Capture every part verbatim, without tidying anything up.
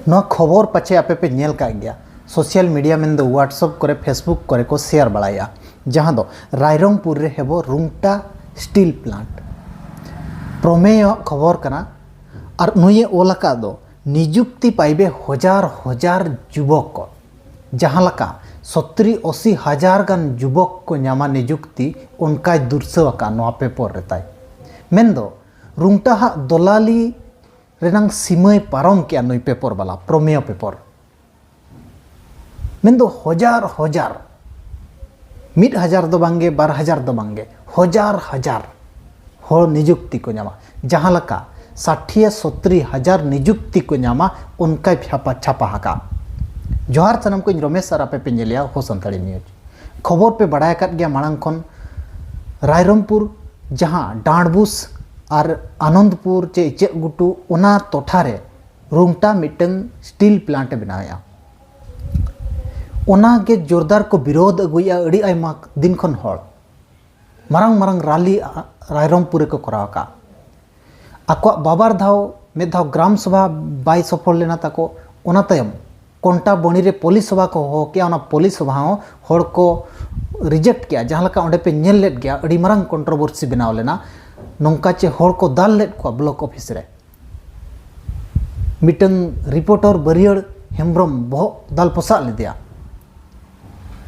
ᱱᱚᱣᱟ ᱠᱷᱚᱵᱚᱨ ᱯᱟᱪᱷᱮ ᱟᱯᱮ ᱯᱮ ᱧᱮᱞ ᱠᱟᱜ ᱜᱮᱭᱟ, social media ᱢᱮᱱᱫᱚ WhatsApp ᱠᱚᱨᱮ, Facebook ᱠᱚᱨᱮ ᱠᱚ share ᱵᱟᱲᱟᱭᱟ, ᱡᱟᱦᱟᱸ ᱫᱚ ᱨᱟᱭᱨᱚᱝᱯᱩᱨ ᱨᱮ ᱦᱮᱵᱚ ᱨᱩᱝᱴᱟ steel plant ᱯᱨᱚᱢᱮᱭᱚ ᱠᱷᱚᱵᱚᱨ ᱠᱟᱱᱟ᱾ ᱟᱨ ᱱᱩᱭᱮ ᱚᱞ ᱟᱠᱟᱫ ᱫᱚ ᱱᱤᱡᱩᱠᱛᱤ ᱯᱟᱭᱵᱮ ᱦᱚᱡᱟᱨ ᱦᱚᱡᱟᱨ ᱡᱩᱵᱚᱠ ᱠᱚ, ᱡᱟᱦᱟᱸ ᱞᱮᱠᱟ ᱥᱚᱛᱛᱨᱤ ᱚᱥᱤ ᱦᱟᱡᱟᱨ ᱜᱟᱱ ᱡᱩᱵᱚᱠ ᱠᱚ ᱧᱟᱢᱟ ᱱᱤᱡᱩᱠᱛᱤ, ᱚᱱᱠᱟᱭ ᱫᱩᱨᱥᱟᱹᱣ ᱟᱠᱟᱫ ᱱᱚᱣᱟ ᱯᱮᱯᱚᱨ ᱨᱮ ᱛᱟᱭ᱾ ᱢᱮᱱᱫᱚ ᱨᱩᱝᱴᱟᱦᱟᱜ ᱫᱚᱞᱟᱞᱤ ᱨᱮᱱᱟᱝ ᱥᱤᱢᱟᱹᱭ ᱯᱟᱨᱚᱢ ᱠᱮᱜᱼᱟ ᱱᱩᱭ ᱯᱮᱯᱚᱨ ᱵᱟᱞᱟ, ᱯᱨᱚᱢᱮᱭᱚ ᱯᱮᱯᱚᱨ᱾ ᱢᱮᱱᱫᱚ ᱦᱚᱡᱟᱨ ᱦᱚᱡᱟᱨ, ᱢᱤᱫ ᱦᱟᱡᱟᱨ ᱫᱚ ᱵᱟᱝᱜᱮ, ᱵᱟᱨ ᱦᱟᱡᱟᱨ ᱫᱚ ᱵᱟᱝᱜᱮ, ᱦᱚᱡᱟᱨ ᱦᱟᱡᱟᱨ ᱦᱚᱲ ᱱᱤᱡᱩᱠᱛᱤ ᱠᱚ ᱧᱟᱢᱟ᱾ ᱡᱟᱦᱟᱸ ᱞᱮᱠᱟ ᱥᱟᱴᱷᱤᱭᱟ ᱥᱚᱛᱨᱤ ᱦᱟᱡᱟᱨ ᱱᱤᱡᱩᱠᱛᱤ ᱠᱚ ᱧᱟᱢᱟ, ᱚᱱᱠᱟᱭ ᱪᱷᱟᱯᱟ, ᱪᱷᱟᱯᱟ ᱟᱠᱟᱫ᱾ ᱡᱚᱦᱟᱨ ᱥᱟᱱᱟᱢ ᱠᱚ, ᱤᱧ ᱨᱚᱢᱮᱥ ᱟᱨ ᱟᱯᱮ ᱯᱮ ᱧᱮᱞᱮᱜᱼᱟ ᱦᱳ ᱥᱟᱱᱛᱟᱲᱤ ᱱᱤᱭᱩᱡᱽ᱾ ᱠᱷᱚᱵᱚᱨ ᱯᱮ ᱵᱟᱲᱟᱭ ᱟᱠᱟᱫ ᱜᱮᱭᱟ ᱢᱟᱲᱟᱝ ᱠᱷᱚᱱ, ᱨᱟᱭᱨᱚᱝᱯᱩᱨ ᱡᱟᱦᱟᱸ ᱰᱟᱸᱰᱵᱩᱥ ᱟᱨ ᱟᱱᱚᱱᱫᱯᱩᱨ ᱪᱮ ᱤᱪᱟᱹᱜ ᱜᱷᱩᱴᱩ, ᱚᱱᱟ ᱴᱚᱴᱷᱟ ᱨᱮ ᱨᱩᱝᱴᱟ ᱢᱤᱫᱴᱟᱝ steel plant ᱮ ᱵᱮᱱᱟᱣᱮᱫᱼᱟ᱾ ᱚᱱᱟ ᱜᱮ ᱡᱳᱨᱫᱟᱨ ᱠᱚ ᱵᱤᱨᱳᱫᱷ ᱟᱹᱜᱩᱭᱮᱫᱼᱟ ᱟᱹᱰᱤ ᱟᱭᱢᱟ ᱫᱤᱱ ᱠᱷᱚᱱ ᱦᱚᱲ᱾ ᱢᱟᱨᱟᱝ ᱢᱟᱨᱟᱝ ᱨᱟᱞᱤ ᱨᱟᱭᱨᱚᱝᱯᱩᱨ ᱨᱮᱠᱚ ᱠᱚᱨᱟᱣ ᱟᱠᱟᱫ᱾ ᱟᱠᱚᱣᱟᱜ ᱵᱟᱵᱟᱨ ᱫᱷᱟᱣ, ᱢᱤᱫ ᱫᱷᱟᱣ ᱜᱨᱟᱢ ᱥᱚᱵᱷᱟ ᱵᱟᱭ ᱥᱚᱯᱷᱚᱞ ᱞᱮᱱᱟ ᱛᱟᱠᱚ, ᱚᱱᱟ ᱛᱟᱭᱚᱢ ᱠᱚᱱᱴᱟ ᱵᱚᱬᱤ ᱨᱮ ᱯᱚᱞᱤᱥ ᱥᱚᱵᱷᱟ ᱠᱚ ᱦᱚᱦᱚ ᱠᱮᱜᱼᱟ᱾ ᱚᱱᱟ ᱯᱚᱞᱤᱥ ᱥᱚᱵᱷᱟ ᱦᱚᱸ ᱦᱚᱲ ᱠᱚ reject ᱠᱮᱜᱼᱟ᱾ ᱡᱟᱦᱟᱸ ᱞᱮᱠᱟ ᱚᱸᱰᱮ ᱯᱮ ᱧᱮᱞ ᱞᱮᱫ ᱜᱮᱭᱟ, ᱟᱹᱰᱤ ᱢᱟᱨᱟᱝ controversy ᱵᱮᱱᱟᱣ ᱞᱮᱱᱟ, ᱱᱚᱝᱠᱟ ᱪᱮ ᱦᱚᱲ ᱠᱚ ᱫᱟᱞ ᱞᱮᱫ ᱠᱚᱣᱟ block office ᱨᱮ᱾ ᱢᱤᱫᱴᱟᱝ reporter ᱵᱟᱹᱨᱭᱟᱹᱲ ᱦᱮᱢᱵᱨᱚᱢ ᱵᱚᱦᱚᱜ ᱫᱟᱞ ᱯᱚᱥᱟᱜ ᱞᱮᱫᱮᱭᱟ,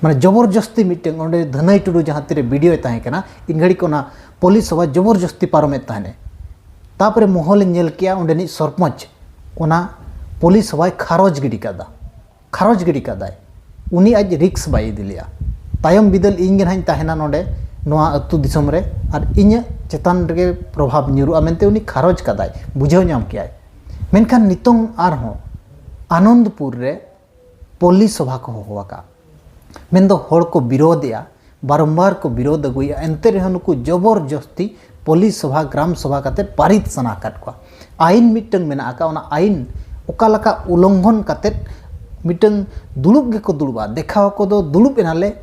ᱢᱟᱱᱮ ᱡᱚᱵᱚᱨ ᱡᱚᱥᱛᱤ ᱢᱤᱫᱴᱟᱝ᱾ ᱚᱸᱰᱮ ᱫᱷᱟᱹᱱᱟᱹᱭ ᱴᱩᱰᱩ ᱡᱟᱦᱟᱸ ᱛᱤᱨᱮ BDO ᱭ ᱛᱟᱦᱮᱸ ᱠᱟᱱᱟ, ᱤᱱ ᱜᱷᱟᱹᱲᱤᱡ ᱚᱱᱟ ᱯᱚᱞᱤᱥ ᱥᱚᱵᱷᱟ ᱡᱚᱵᱚᱨ ᱡᱚᱥᱛᱤ ᱯᱟᱨᱚᱢᱮᱫ ᱛᱟᱦᱮᱱᱮ᱾ ᱛᱟᱯᱚᱨᱮ ᱢᱚᱦᱚᱞᱮ ᱧᱮᱞ ᱠᱮᱜᱼᱟ, ᱚᱸᱰᱮᱱᱤᱡ ᱥᱚᱨᱯᱚᱧᱪ ᱚᱱᱟ ᱯᱚᱞᱤᱥ ᱥᱚᱵᱷᱟᱭ ᱠᱷᱟᱨᱚᱡᱽ ᱜᱤᱰᱤ ᱠᱟᱫᱟ, ᱠᱷᱟᱨᱚᱡᱽ ᱜᱤᱰᱤ ᱠᱟᱫᱟᱭ᱾ ᱩᱱᱤ ᱟᱡ risk ᱵᱟᱭ ᱤᱫᱤ ᱞᱮᱜᱼᱟ᱾ ᱛᱟᱭᱚᱢ ᱵᱤᱫᱟᱹᱞ ᱤᱧ ᱜᱮ ᱱᱟᱦᱟᱜ ᱤᱧ ᱛᱟᱦᱮᱱᱟ ᱱᱚᱰᱮ, ᱱᱚᱣᱟ ᱟᱹᱛᱩ ᱫᱤᱥᱚᱢ ᱨᱮ, ᱟᱨ ᱤᱧᱟᱹᱜ ᱪᱮᱛᱟᱱ ᱨᱮᱜᱮ ᱯᱨᱚᱵᱷᱟᱵᱽ ᱧᱩᱨᱩᱜᱼᱟ ᱢᱮᱱᱛᱮ ᱩᱱᱤ ᱠᱷᱟᱨᱚᱡᱽ ᱠᱟᱫᱟᱭ, ᱵᱩᱡᱷᱟᱹᱣ ᱧᱟᱢ ᱠᱮᱜᱼᱟᱭ᱾ ᱢᱮᱱᱠᱷᱟᱱ ᱱᱤᱛᱚᱝ ᱟᱨᱦᱚᱸ ᱟᱱᱚᱱᱫᱯᱩᱨ ᱨᱮ ᱯᱚᱞᱤᱥ ᱥᱚᱵᱷᱟ ᱠᱚ ᱦᱚᱦᱚ ᱟᱠᱟᱫ, ᱢᱮᱱᱫᱚ ᱦᱚᱲ ᱠᱚ ᱵᱤᱨᱳᱫᱷᱮᱜᱼᱟ, ᱵᱟᱨᱚᱢᱵᱟᱨ ᱠᱚ ᱵᱤᱨᱳᱫᱷ ᱟᱹᱜᱩᱭᱮᱫᱼᱟ᱾ ᱮᱱᱛᱮ ᱨᱮᱦᱚᱸ ᱱᱩᱠᱩ ᱡᱚᱵᱚᱨ ᱡᱚᱥᱛᱤ ᱯᱚᱞᱤᱥ ᱥᱚᱵᱷᱟ, ᱜᱨᱟᱢ ᱥᱚᱵᱷᱟ ᱠᱟᱛᱮ ᱯᱟᱹᱨᱤᱛ ᱥᱟᱱᱟ ᱟᱠᱟᱫ ᱠᱚᱣᱟ᱾ ᱟᱹᱭᱤᱱ ᱢᱤᱫᱴᱟᱝ ᱢᱮᱱᱟᱜ ᱟᱠᱟᱫ, ᱚᱱᱟ ᱟᱹᱭᱤᱱ ᱚᱠᱟ ᱞᱮᱠᱟ ᱩᱞᱚᱝᱜᱷᱚᱱ ᱠᱟᱛᱮ ᱢᱤᱫᱴᱟᱝ ᱫᱩᱲᱩᱵ ᱜᱮᱠᱚ ᱫᱩᱲᱩᱵᱼᱟ, ᱫᱮᱠᱷᱟᱣ ᱟᱠᱚ ᱫᱚ ᱫᱩᱲᱩᱵ ᱮᱱᱟᱞᱮ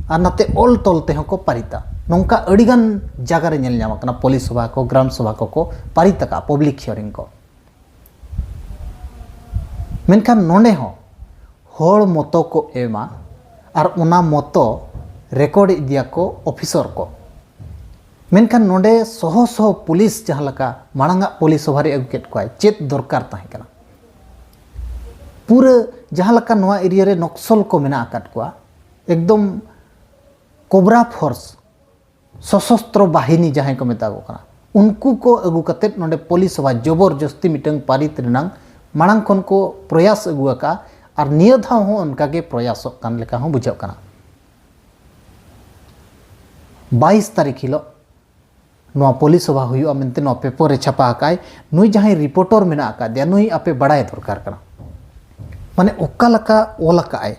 ᱟᱨ ᱱᱟᱛᱮ ᱚᱞ ᱛᱚᱞ ᱛᱮᱦᱚᱸ ᱠᱚ ᱯᱟᱹᱨᱤᱛᱟ᱾ ᱱᱚᱝᱠᱟ ᱟᱹᱰᱤᱜᱟᱱ ᱡᱟᱭᱜᱟ ᱨᱮ ᱧᱮᱞ ᱧᱟᱢ ᱟᱠᱟᱱᱟ, ᱯᱚᱞᱤᱥ ᱥᱚᱵᱷᱟ ᱠᱚ, ᱜᱨᱟᱢ ᱥᱚᱵᱷᱟ ᱠᱚᱠᱚ ᱯᱟᱹᱨᱤᱛ ᱟᱠᱟᱫᱼᱟ, public hearing ᱠᱚ᱾ ᱢᱮᱱᱠᱷᱟᱱ ᱱᱚᱰᱮ ᱦᱚᱸ ᱦᱚᱲ ᱢᱚᱛᱚ ᱠᱚ ᱮᱢᱟ ᱟᱨ ᱚᱱᱟ ᱢᱚᱛᱚ ᱨᱮᱠᱚᱨᱰ ᱤᱫᱤᱭᱟᱠᱚ ᱚᱯᱷᱤᱥᱚᱨ ᱠᱚ᱾ ᱢᱮᱱᱠᱷᱟᱱ ᱱᱚᱰᱮ ᱥᱚᱦᱚ ᱥᱚᱦᱚ ᱯᱩᱞᱤᱥ, ᱡᱟᱦᱟᱸ ᱞᱮᱠᱟ ᱢᱟᱲᱟᱝ ᱟᱜ ᱯᱩᱞᱤᱥ ᱥᱚᱵᱷᱟ ᱨᱮ ᱟᱹᱜᱩ ᱠᱮᱫ ᱠᱚᱣᱟᱭ, ᱪᱮᱫ ᱫᱚᱨᱠᱟᱨ ᱛᱟᱦᱮᱸ ᱠᱟᱱᱟ? ᱯᱩᱨᱟᱹ ᱡᱟᱦᱟᱸ ᱞᱮᱠᱟ ᱱᱚᱣᱟ ᱮᱨᱤᱭᱟ ᱨᱮ ᱱᱚᱠᱥᱚᱞ ᱠᱚ ᱢᱮᱱᱟᱜ ᱟᱠᱟᱫ ᱠᱚᱣᱟ, ᱮᱠᱫᱚᱢ ᱠᱳᱵᱨᱟ ᱯᱷᱳᱨᱥ, ᱥᱚᱥᱚᱥᱛᱨᱚ ᱵᱟᱦᱤᱱᱤ ᱡᱟᱦᱟᱸᱭ ᱠᱚ ᱢᱮᱛᱟ ᱠᱚ ᱠᱟᱱᱟ, ᱩᱱᱠᱩ ᱠᱚ ᱟᱹᱜᱩ ᱠᱟᱛᱮᱫ ᱱᱚᱰᱮ ᱯᱩᱞᱤᱥ ᱥᱚᱵᱷᱟ ᱡᱚᱵᱚᱨ ᱡᱚᱥᱛᱤ ᱢᱤᱫᱴᱟᱝ ᱯᱟᱹᱨᱤᱛ ᱨᱮᱱᱟᱝ ᱢᱟᱲᱟᱝ ᱠᱷᱚᱱ ᱠᱚ ᱯᱨᱚᱭᱟᱥ ᱟᱹᱜᱩ ᱟᱠᱟᱫᱼᱟ᱾ ᱟᱨ ᱱᱤᱭᱟᱹ ᱫᱷᱟᱣ ᱦᱚᱸ ᱚᱱᱠᱟ ᱜᱮ ᱯᱨᱚᱭᱟᱥᱚᱜ ᱠᱟᱱ ᱞᱮᱠᱟ ᱦᱚᱸ ᱵᱩᱡᱷᱟᱹᱜ ᱠᱟᱱᱟ᱾ ᱵᱟᱭᱤᱥ ᱛᱟᱹᱨᱤᱠᱷ ᱦᱤᱞᱳᱜ ᱱᱚᱣᱟ ᱯᱩᱞᱤᱥ ᱥᱚᱵᱷᱟ ᱦᱩᱭᱩᱜᱼᱟ ᱢᱮᱱᱛᱮ ᱱᱚᱣᱟ ᱯᱮᱯᱟᱨ ᱨᱮ ᱪᱷᱟᱯᱟ ᱟᱠᱟᱫᱼᱟᱭ᱾ ᱱᱩᱭ ᱡᱟᱦᱟᱸᱭ ᱨᱤᱯᱳᱨᱴᱚᱨ ᱢᱮᱱᱟᱜ ᱟᱠᱟᱫᱮᱭᱟ, ᱱᱩᱭ ᱟᱯᱮ ᱵᱟᱲᱟᱭ ᱫᱚᱨᱠᱟᱨ ᱠᱟᱱᱟ, ᱢᱟᱱᱮ ᱚᱠᱟ ᱞᱮᱠᱟ ᱚᱞ ᱟᱠᱟᱫᱼᱟᱭ,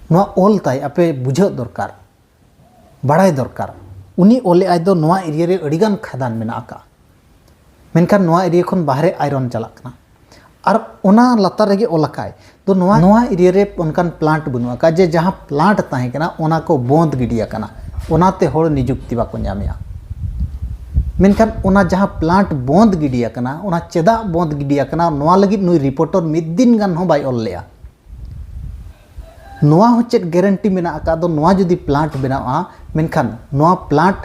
ᱱᱚᱣᱟ ᱚᱞ ᱛᱟᱭ ᱟᱯᱮ ᱵᱩᱡᱷᱟᱹᱜ ᱫᱚᱨᱠᱟᱨ, ᱵᱟᱲᱟᱭ ᱫᱚᱨᱠᱟᱨ᱾ ᱩᱱᱤ ᱚᱞᱮᱫᱼᱟᱭ ᱫᱚ ᱱᱚᱣᱟ ᱮᱨᱤᱭᱟ ᱨᱮ ᱟᱹᱰᱤᱜᱟᱱ ᱠᱷᱟᱫᱟᱱ ᱢᱮᱱᱟᱜ ᱟᱠᱟᱫᱼᱟ, ᱢᱮᱱᱠᱷᱟᱱ ᱱᱚᱣᱟ ᱮᱨᱤᱭᱟ ᱠᱷᱚᱱ ᱵᱟᱦᱨᱮ ᱟᱭᱨᱚᱱ ᱪᱟᱞᱟᱜ ᱠᱟᱱᱟ᱾ ᱟᱨ ᱚᱱᱟ ᱞᱟᱛᱟᱨ ᱨᱮᱜᱮ ᱚᱞ ᱟᱠᱟᱫᱼᱟᱭ ᱫᱚ ᱱᱚᱣᱟ, ᱱᱚᱣᱟ ᱮᱨᱤᱭᱟ ᱨᱮ ᱚᱱᱠᱟᱱ ᱯᱞᱟᱱᱴ ᱵᱟᱹᱱᱩᱜ ᱟᱠᱟᱫ, ᱡᱮ ᱡᱟᱦᱟᱸ ᱯᱞᱟᱱᱴ ᱛᱟᱦᱮᱸ ᱠᱟᱱᱟ ᱚᱱᱟ ᱠᱚ ᱵᱚᱸᱫᱽ ᱜᱤᱰᱤ ᱟᱠᱟᱱᱟ, ᱚᱱᱟᱛᱮ ᱦᱚᱲ ᱱᱤᱡᱩᱠᱛᱤ ᱵᱟᱠᱚ ᱧᱟᱢᱮᱜᱼᱟ᱾ ᱢᱮᱱᱠᱷᱟᱱ ᱚᱱᱟ ᱡᱟᱦᱟᱸ ᱯᱞᱟᱱᱴ ᱵᱚᱸᱫᱽ ᱜᱤᱰᱤ ᱟᱠᱟᱱᱟ, ᱚᱱᱟ ᱪᱮᱫᱟᱜ ᱵᱚᱸᱫᱽ ᱜᱤᱰᱤ ᱟᱠᱟᱱᱟ, ᱱᱚᱣᱟ ᱞᱟᱹᱜᱤᱫ ᱱᱩᱭ ᱨᱤᱯᱳᱨᱴᱚᱨ ᱢᱤᱫ ᱫᱤᱱ ᱜᱟᱱ ᱦᱚᱸ ᱵᱟᱭ ᱚᱞ ᱞᱮᱜᱼᱟ᱾ ᱱᱚᱣᱟ ᱦᱚᱸ ᱪᱮᱫ ᱜᱮᱨᱮᱱᱴᱤ ᱢᱮᱱᱟᱜ ᱟᱠᱟᱫ ᱫᱚ, ᱱᱚᱣᱟ ᱡᱩᱫᱤ ᱯᱞᱟᱱᱴ ᱵᱮᱱᱟᱜᱼᱟ, ᱢᱮᱱᱠᱷᱟᱱ ᱱᱚᱣᱟ ᱯᱞᱟᱱᱴ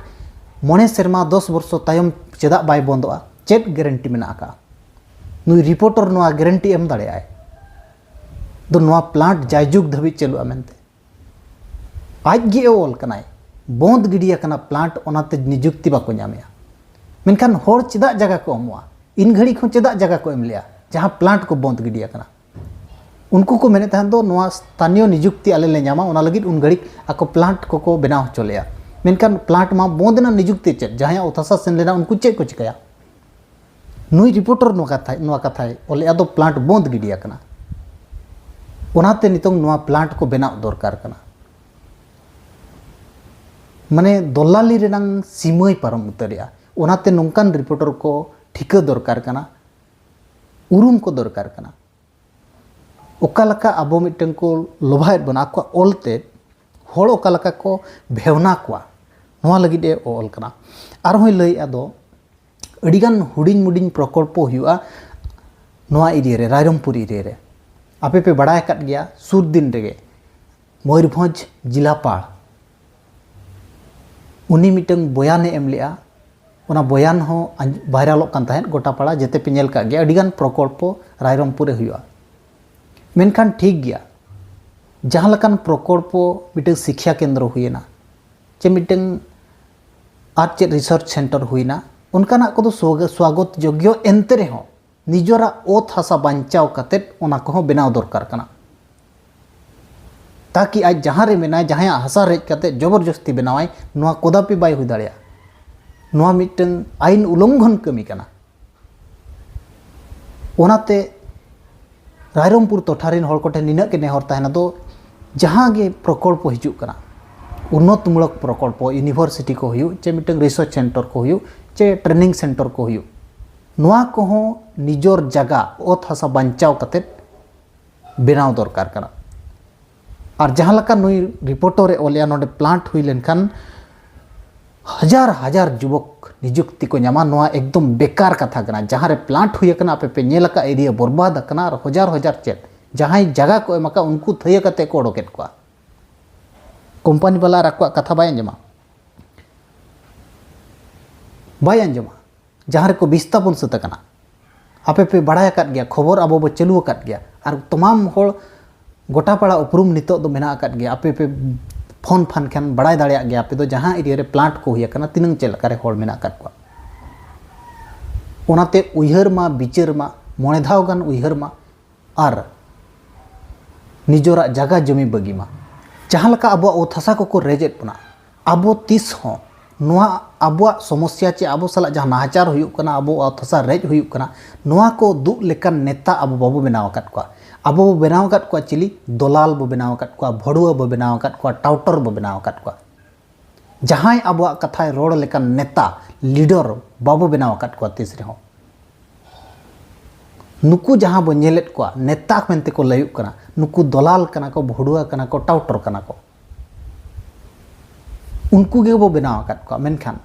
ᱢᱚᱬᱮ ᱥᱮᱨᱢᱟ, ᱫᱚᱥ ᱵᱚᱨᱥᱚ ᱛᱟᱭᱚᱢ ᱪᱮᱫᱟᱜ ᱵᱟᱭ ᱵᱚᱱᱫᱚᱜᱼᱟ? ᱪᱮᱫ ᱜᱮᱨᱮᱱᱴᱤ ᱢᱮᱱᱟᱜ ᱟᱠᱟᱫᱼᱟ? ᱱᱩᱭ ᱨᱤᱯᱳᱨᱴᱚᱨ ᱱᱚᱣᱟ ᱜᱮᱨᱮᱱᱴᱤ ᱮᱢ ᱫᱟᱲᱮᱭᱟᱜᱼᱟᱭ ᱫᱚ ᱱᱚᱣᱟ ᱯᱞᱟᱱᱴ ᱡᱟᱭᱡᱩᱜᱽ ᱫᱷᱟᱹᱵᱤᱡ ᱪᱟᱹᱞᱩᱜᱼᱟ ᱢᱮᱱᱛᱮ? ᱟᱡ ᱜᱮ ᱚᱞ ᱠᱟᱱᱟᱭ, ᱵᱚᱸᱫᱽ ᱜᱤᱰᱤ ᱟᱠᱟᱱᱟ ᱯᱞᱟᱱᱴ, ᱚᱱᱟᱛᱮ ᱱᱤᱡᱩᱠᱛᱤ ᱵᱟᱠᱚ ᱧᱟᱢᱮᱜᱼᱟ᱾ ᱢᱮᱱᱠᱷᱟᱱ ᱦᱚᱲ ᱪᱮᱫᱟᱜ ᱡᱟᱭᱜᱟ ᱠᱚ ᱮᱢᱚᱜᱼᱟ? ᱤᱱ ᱜᱷᱟᱹᱲᱤᱡ ᱦᱚᱸ ᱪᱮᱫᱟᱜ ᱡᱟᱭᱜᱟ ᱠᱚ ᱮᱢ ᱞᱮᱜᱼᱟ, ᱡᱟᱦᱟᱸ ᱯᱞᱟᱱᱴ ᱠᱚ ᱵᱚᱸᱫᱽ ᱜᱤᱰᱤ ᱟᱠᱟᱱᱟ? ᱩᱱᱠᱩ ᱠᱚ ᱢᱮᱱᱮᱫ ᱛᱟᱦᱮᱸᱫ ᱫᱚ ᱱᱚᱣᱟ ᱥᱛᱷᱟᱱᱤᱭᱚ ᱱᱤᱡᱩᱠᱛᱤ ᱟᱞᱮ ᱞᱮ ᱧᱟᱢᱟ, ᱚᱱᱟ ᱞᱟᱹᱜᱤᱫ ᱩᱱ ᱜᱷᱟᱹᱲᱤᱡ ᱟᱠᱚ ᱯᱞᱟᱱᱴ ᱠᱚᱠᱚ ᱵᱮᱱᱟᱣ ᱦᱚᱪᱚ ᱞᱮᱜᱼᱟ᱾ ᱢᱮᱱᱠᱷᱟᱱ ᱯᱞᱟᱱᱴ ᱢᱟ ᱵᱚᱸᱫᱽ ᱮᱱᱟ, ᱱᱤᱡᱩᱠᱛᱤ ᱪᱮᱫ? ᱡᱟᱦᱟᱸᱭᱟᱜ ᱚᱛ ᱦᱟᱥᱟ ᱥᱮᱱ ᱞᱮᱱᱟ, ᱩᱱᱠᱩ ᱪᱮᱫ ᱠᱚ ᱪᱤᱠᱟᱹᱭᱟ? ᱱᱩᱭ ᱨᱤᱯᱳᱨᱴᱚᱨ ᱱᱚᱣᱟ ᱠᱟᱛᱷᱟᱭ, ᱱᱚᱣᱟ ᱠᱟᱛᱷᱟᱭ ᱚᱞᱮᱜᱼᱟ ᱫᱚ ᱯᱞᱟᱱᱴ ᱵᱚᱸᱫᱽ ᱜᱤᱰᱤ ᱟᱠᱟᱱᱟ᱾ ᱚᱱᱟᱛᱮ ᱱᱤᱛᱚᱝ ᱱᱚᱣᱟ ᱯᱞᱟᱱᱴ ᱠᱚ ᱵᱮᱱᱟᱣ ᱫᱚᱨᱠᱟᱨ ᱠᱟᱱᱟ᱾ ᱢᱟᱱᱮ ᱫᱚᱞᱟᱞᱤ ᱨᱮᱱᱟᱝ ᱥᱤᱢᱟᱹᱭ ᱯᱟᱨᱚᱢ ᱩᱛᱟᱹᱨᱮᱜᱼᱟ᱾ ᱚᱱᱟᱛᱮ ᱱᱚᱝᱠᱟᱱ ᱨᱤᱯᱳᱨᱴᱚᱨ ᱠᱚ ᱴᱷᱤᱠᱟᱹ ᱫᱚᱨᱠᱟᱨ ᱠᱟᱱᱟ, ᱩᱨᱩᱢ ᱠᱚ ᱫᱚᱨᱠᱟᱨ ᱠᱟᱱᱟ᱾ ᱚᱠᱟ ᱞᱮᱠᱟ ᱟᱵᱚ ᱢᱤᱫᱴᱟᱝ ᱠᱚ ᱞᱚᱵᱷᱟᱭᱮᱫ ᱵᱚᱱᱟ ᱟᱠᱚᱣᱟᱜ ᱚᱞ ᱛᱮ, ᱦᱚᱲ ᱚᱠᱟ ᱞᱮᱠᱟ ᱠᱚ ᱵᱷᱮᱣᱱᱟ ᱠᱚᱣᱟ, ᱱᱚᱣᱟ ᱞᱟᱹᱜᱤᱫ ᱮ ᱚᱞ ᱠᱟᱱᱟ᱾ ᱟᱨᱦᱚᱸᱭ ᱞᱟᱹᱭᱮᱫᱼᱟ ᱫᱚ, ᱟᱹᱰᱤᱜᱟᱱ ᱦᱩᱰᱤᱧ ᱢᱩᱰᱤᱧ ᱯᱨᱚᱠᱚᱞᱯᱚ ᱦᱩᱭᱩᱜᱼᱟ, ᱱᱚᱣᱟ ᱮᱨᱤᱭᱟ ᱨᱮ, ᱨᱟᱭᱨᱚᱝᱯᱩᱨ ᱮᱨᱤᱭᱟ ᱨᱮ, ᱟᱯᱮ ᱯᱮ ᱵᱟᱲᱟᱭ ᱟᱠᱟᱫ ᱜᱮᱭᱟ, ᱥᱩᱨ ᱫᱤᱱ ᱨᱮᱜᱮ ᱢᱚᱭᱩᱨᱵᱷᱚᱸᱡᱽ ᱡᱤᱞᱟᱯᱟᱲ ᱩᱱᱤ ᱢᱤᱫᱴᱟᱝ ᱵᱚᱭᱟᱱᱮ ᱮᱢ ᱞᱮᱜᱼᱟ᱾ ᱚᱱᱟ ᱵᱚᱭᱟᱱ ᱦᱚᱸ ᱟᱸᱡ-, ᱵᱷᱟᱭᱨᱟᱞᱚᱜ ᱠᱟᱱ ᱛᱟᱦᱮᱸᱫ, ᱜᱚᱴᱟ ᱯᱟᱲᱟ ᱡᱮᱛᱮ ᱯᱮ ᱧᱮᱞ ᱠᱟᱜ ᱜᱮᱭᱟ, ᱟᱹᱰᱤᱜᱟᱱ ᱯᱨᱚᱠᱚᱞᱯᱚ ᱨᱟᱭᱨᱚᱝᱯᱩᱨ ᱨᱮ ᱦᱩᱭᱩᱜᱼᱟ᱾ ᱢᱮᱱᱠᱷᱟᱱ ᱴᱷᱤᱠ ᱜᱮᱭᱟ, ᱡᱟᱦᱟᱸ ᱞᱮᱠᱟᱱ ᱯᱨᱚᱠᱚᱞᱯᱚ ᱢᱤᱫᱴᱟᱝ ᱥᱤᱠᱠᱷᱟ ᱠᱮᱱᱫᱨᱚ ᱦᱩᱭᱮᱱᱟ, ᱪᱮ ᱢᱤᱫᱴᱟᱝ ᱟᱨ ᱪᱮᱫ ᱨᱤᱥᱟᱨᱪ ᱥᱮᱱᱴᱟᱨ ᱦᱩᱭᱮᱱᱟ, ᱚᱱᱠᱟᱱᱟᱜ ᱠᱚᱫᱚ ᱥᱣᱟᱜ-, ᱥᱣᱟᱜᱚᱛ ᱡᱳᱜᱽᱭᱚ, ᱮᱱᱛᱮ ᱨᱮᱦᱚᱸ ᱱᱤᱡᱚᱨᱟᱜ ᱚᱛ ᱦᱟᱥᱟ ᱵᱟᱧᱪᱟᱣ ᱠᱟᱛᱮᱫ ᱚᱱᱟ ᱠᱚᱦᱚᱸ ᱵᱮᱱᱟᱣ ᱫᱚᱨᱠᱟᱨ ᱠᱟᱱᱟ, ᱛᱟᱠᱤ ᱟᱡ ᱡᱟᱦᱟᱸ ᱨᱮ ᱢᱮᱱᱟᱭ, ᱡᱟᱦᱟᱸᱭᱟᱜ ᱦᱟᱥᱟ ᱨᱮᱡ ᱠᱟᱛᱮᱫ ᱡᱚᱵᱚᱨᱡᱚᱥᱛᱤ ᱵᱮᱱᱟᱣᱟᱭ, ᱱᱚᱣᱟ ᱠᱚᱫᱟᱯᱤ ᱵᱟᱭ ᱦᱩᱭ ᱫᱟᱲᱮᱭᱟᱜᱼᱟ᱾ ᱱᱚᱣᱟ ᱢᱤᱫᱴᱟᱝ ᱟᱭᱤᱱ ᱩᱞᱞᱚᱝᱜᱷᱚᱱ ᱠᱟᱹᱢᱤ ᱠᱟᱱᱟ᱾ ᱚᱱᱟᱛᱮ ᱨᱟᱭᱨᱚᱝᱯᱩᱨ ᱴᱚᱴᱷᱟ ᱨᱮᱱ ᱦᱚᱲ ᱠᱚᱴᱷᱮᱱ ᱱᱤᱱᱟᱹᱜ ᱜᱮ ᱱᱮᱦᱚᱨ ᱛᱟᱦᱮᱱᱟ, ᱫᱚ ᱡᱟᱦᱟᱸ ᱜᱮ ᱯᱨᱚᱠᱚᱞᱯᱚ ᱦᱤᱡᱩᱜ ᱠᱟᱱᱟ, ᱩᱱᱱᱚᱛᱢᱩᱞᱚᱠ ᱯᱨᱚᱠᱚᱞᱯᱚ, ᱤᱭᱩᱱᱤᱵᱷᱟᱨᱥᱤᱴᱤ ᱠᱚ ᱦᱩᱭᱩᱜ, ᱪᱮ ᱢᱤᱫᱴᱟᱝ ᱨᱤᱥᱟᱨᱪ ᱥᱮᱱᱴᱟᱨ ᱠᱚ ᱦᱩᱭᱩᱜ, ᱪᱮ ᱴᱨᱮᱱᱤᱝ ᱥᱮᱱᱴᱟᱨ ᱠᱚ ᱦᱩᱭᱩᱜ, ᱱᱚᱣᱟ ᱠᱚᱦᱚᱸ ᱱᱤᱡᱚᱨ ᱡᱟᱭᱜᱟ, ᱚᱛ ᱦᱟᱥᱟ ᱵᱟᱧᱪᱟᱣ ᱠᱟᱛᱮᱫ ᱵᱮᱱᱟᱣ ᱫᱚᱨᱠᱟᱨ ᱠᱟᱱᱟ᱾ ᱟᱨ ᱡᱟᱦᱟᱸ ᱞᱮᱠᱟ ᱱᱩᱭ ᱨᱤᱯᱳᱨᱴᱚᱨ ᱮ ᱚᱞᱮᱜᱼᱟ, ᱱᱚᱰᱮ ᱯᱞᱟᱱᱴ ᱦᱩᱭ ᱞᱮᱱᱠᱷᱟᱱ ᱦᱟᱡᱟᱨ ᱦᱟᱡᱟᱨ ᱡᱩᱵᱚᱠ ᱱᱤᱡᱩᱠᱛᱤ ᱠᱚ ᱧᱟᱢᱟ, ᱱᱚᱣᱟ ᱮᱠᱫᱚᱢ ᱵᱮᱠᱟᱨ ᱠᱟᱛᱷᱟ ᱠᱟᱱᱟ᱾ ᱡᱟᱦᱟᱸ ᱨᱮ ᱯᱞᱟᱱᱴ ᱦᱩᱭ ᱟᱠᱟᱱᱟ, ᱟᱯᱮ ᱯᱮ ᱧᱮᱞ ᱟᱠᱟᱫ, ᱮᱨᱤᱭᱟ ᱵᱚᱨᱵᱟᱫ ᱟᱠᱟᱱᱟ, ᱟᱨ ᱦᱟᱡᱟᱨ ᱦᱟᱡᱟᱨ ᱪᱮᱫ, ᱡᱟᱦᱟᱸᱭ ᱡᱟᱭᱜᱟ ᱠᱚ ᱮᱢ ᱟᱠᱟᱫ, ᱩᱱᱠᱩ ᱛᱷᱟᱹᱭᱟᱹ ᱠᱟᱛᱮ ᱠᱚ ᱚᱰᱚᱠᱮᱫ ᱠᱚᱣᱟ᱾ ᱠᱳᱢᱯᱟᱱᱤ ᱵᱟᱞᱟ ᱟᱨ ᱟᱠᱚᱣᱟᱜ ᱠᱟᱛᱷᱟ ᱵᱟᱭ ᱟᱸᱡᱚᱢᱟ, ᱵᱟᱭ ᱟᱸᱡᱚᱢᱟ᱾ ᱡᱟᱦᱟᱸ ᱨᱮᱠᱚ ᱵᱤᱥᱛᱷᱟᱯᱚᱱ ᱥᱟᱹᱛ ᱟᱠᱟᱱᱟ, ᱟᱯᱮ ᱯᱮ ᱵᱟᱲᱟᱭ ᱟᱠᱟᱫ ᱜᱮᱭᱟ, ᱠᱷᱚᱵᱚᱨ ᱟᱵᱚ ᱵᱚ ᱪᱟᱹᱞᱩ ᱟᱠᱟᱫ ᱜᱮᱭᱟ, ᱟᱨ ᱛᱚᱢᱟᱢ ᱦᱚᱲ ᱜᱚᱴᱟ ᱯᱟᱲᱟ ᱩᱯᱨᱩᱢ ᱱᱤᱛᱚᱜ ᱫᱚ ᱢᱮᱱᱟᱜ ᱟᱠᱟᱫ ᱜᱮᱭᱟ᱾ ᱟᱯᱮ ᱯᱮ ᱯᱷᱳᱱ ᱯᱷᱟᱱ ᱠᱷᱟᱱ ᱵᱟᱲᱟᱭ ᱫᱟᱲᱮᱭᱟᱜ ᱜᱮᱭᱟ ᱟᱯᱮ ᱫᱚ, ᱡᱟᱦᱟᱸ ᱮᱨᱤᱭᱟ ᱨᱮ ᱯᱞᱟᱱᱴ ᱠᱚ ᱦᱩᱭ ᱟᱠᱟᱱᱟ, ᱛᱤᱱᱟᱹᱝ ᱪᱮᱫ ᱞᱮᱠᱟᱨᱮ ᱦᱚᱲ ᱢᱮᱱᱟᱜ ᱟᱠᱟᱫ ᱠᱚᱣᱟ᱾ ᱚᱱᱟᱛᱮ ᱩᱭᱦᱟᱹᱨ ᱢᱟ, ᱵᱤᱪᱟᱹᱨ ᱢᱟ, ᱢᱚᱬᱮ ᱫᱷᱟᱣ ᱜᱟᱱ ᱩᱭᱦᱟᱹᱨ ᱢᱟ, ᱟᱨ ᱱᱤᱡᱚᱨᱟᱜ ᱡᱟᱭᱜᱟ ᱡᱚᱢᱤ ᱵᱟᱹᱜᱤ ᱢᱟ᱾ ᱡᱟᱦᱟᱸ ᱞᱮᱠᱟ ᱟᱵᱚᱣᱟᱜ ᱚᱛ ᱦᱟᱥᱟ ᱠᱚᱠᱚ ᱨᱮᱡᱮᱫ ᱵᱚᱱᱟ, ᱟᱵᱚ ᱛᱤᱥ ᱦᱚᱸ ᱱᱚᱣᱟ ᱟᱵᱚᱣᱟᱜ ᱥᱚᱢᱚᱥᱥᱟ ᱪᱮ ᱟᱵᱚ ᱥᱟᱞᱟᱜ ᱡᱟᱦᱟᱸ ᱱᱟᱦᱟᱪᱟᱨ ᱦᱩᱭᱩᱜ ᱠᱟᱱᱟ, ᱟᱵᱚ ᱚᱛ ᱦᱟᱥᱟ ᱨᱮᱡ ᱦᱩᱭᱩᱜ ᱠᱟᱱᱟ, ᱱᱚᱣᱟ ᱠᱚ ᱫᱩᱜ ᱞᱮᱠᱟᱱ ᱱᱮᱛᱟ ᱟᱵᱚ ᱵᱟᱵᱚ ᱵᱮᱱᱟᱣ ᱟᱠᱟᱫ ᱠᱚᱣᱟ᱾ ᱟᱵᱚ ᱵᱚ ᱵᱮᱱᱟᱣ ᱟᱠᱟᱫ ᱠᱚᱣᱟ ᱪᱤᱞᱤ? ᱫᱚᱞᱟᱞ ᱵᱚ ᱵᱮᱱᱟᱣ ᱟᱠᱟᱫ ᱠᱚᱣᱟ, ᱵᱷᱟᱹᱲᱩᱣᱟᱹ ᱵᱚ ᱵᱮᱱᱟᱣ ᱟᱠᱟᱫ ᱠᱚᱣᱟ, ᱴᱟᱣᱴᱚᱨ ᱵᱚ ᱵᱮᱱᱟᱣ ᱟᱠᱟᱫ ᱠᱚᱣᱟ᱾ ᱡᱟᱦᱟᱸᱭ ᱟᱵᱚᱣᱟᱜ ᱠᱟᱛᱷᱟᱭ ᱨᱚᱲ ᱞᱮᱠᱟᱱ ᱱᱮᱛᱟ, ᱞᱤᱰᱟᱨ ᱵᱟᱵᱚ ᱵᱮᱱᱟᱣ ᱟᱠᱟᱫ ᱠᱚᱣᱟ ᱛᱤᱥ ᱨᱮᱦᱚᱸ᱾ ᱱᱩᱠᱩ ᱡᱟᱦᱟᱸ ᱵᱚ ᱧᱮᱞᱮᱫ ᱠᱚᱣᱟ ᱱᱮᱛᱟ ᱢᱮᱱᱛᱮ ᱠᱚ ᱞᱟᱹᱭᱩᱜ ᱠᱟᱱᱟ, ᱱᱩᱠᱩ ᱫᱚᱞᱟᱞ ᱠᱟᱱᱟ ᱠᱚ, ᱵᱷᱩᱲᱩᱣᱟᱹ ᱠᱟᱱᱟ ᱠᱚ, ᱴᱟᱣᱴᱚᱨ ᱠᱟᱱᱟ ᱠᱚ᱾ ᱩᱱᱠᱩ ᱜᱮᱵᱚ ᱵᱮᱱᱟᱣ ᱟᱠᱟᱫ ᱠᱚᱣᱟ᱾ ᱢᱮᱱᱠᱷᱟᱱ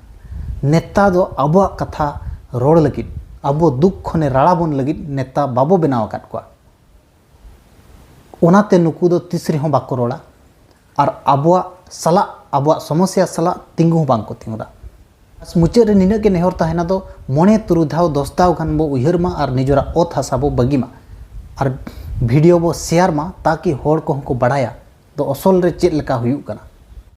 ᱱᱮᱛᱟ ᱫᱚ ᱟᱵᱚᱣᱟᱜ ᱠᱟᱛᱷᱟ ᱨᱚᱲ ᱞᱟᱹᱜᱤᱫ, ᱟᱵᱚ ᱫᱩᱠ ᱠᱷᱚᱱᱮ ᱨᱟᱲᱟ ᱵᱚᱱ ᱞᱟᱹᱜᱤᱫ ᱱᱮᱛᱟ ᱵᱟᱵᱚ ᱵᱮᱱᱟᱣ ᱟᱠᱟᱫ ᱠᱚᱣᱟ᱾ ᱚᱱᱟᱛᱮ ᱱᱩᱠᱩ ᱫᱚ ᱛᱤᱥ ᱨᱮᱦᱚᱸ ᱵᱟᱠᱚ ᱨᱚᱲᱟ ᱟᱨ ᱟᱵᱚᱣᱟᱜ ᱥᱟᱞᱟᱜ, ᱟᱵᱚᱣᱟᱜ ᱥᱚᱢᱚᱥᱭᱟ ᱥᱟᱞᱟᱜ ᱛᱤᱸᱜᱩ ᱦᱚᱸ ᱵᱟᱝ ᱠᱚ ᱛᱤᱸᱜᱩᱱᱟ᱾ ᱵᱟᱥ, ᱢᱩᱪᱟᱹᱫ ᱨᱮ ᱱᱤᱱᱟᱹᱜ ᱜᱮ ᱱᱮᱦᱚᱨ ᱛᱟᱦᱮᱱᱟ ᱫᱚ, ᱢᱚᱬᱮ ᱛᱩᱨᱩᱭ ᱫᱷᱟᱣ ᱫᱚᱥ ᱫᱷᱟᱣ ᱜᱟᱱ ᱵᱚ ᱩᱭᱦᱟᱹᱨ ᱢᱟ ᱟᱨ ᱱᱤᱡᱮᱨᱟᱜ ᱚᱛ ᱦᱟᱥᱟ ᱵᱚ ᱵᱟᱹᱜᱤ ᱢᱟ ᱟᱨ ᱵᱷᱤᱰᱤᱭᱳ ᱵᱚ ᱥᱮᱭᱟᱨ ᱢᱟ, ᱛᱟᱠᱤ ᱦᱚᱲ ᱠᱚᱦᱚᱸ ᱠᱚ ᱵᱟᱲᱟᱭᱟ ᱫᱚ ᱚᱥᱚᱞ ᱨᱮ ᱪᱮᱫ ᱞᱮᱠᱟ ᱦᱩᱭᱩᱜ ᱠᱟᱱᱟ᱾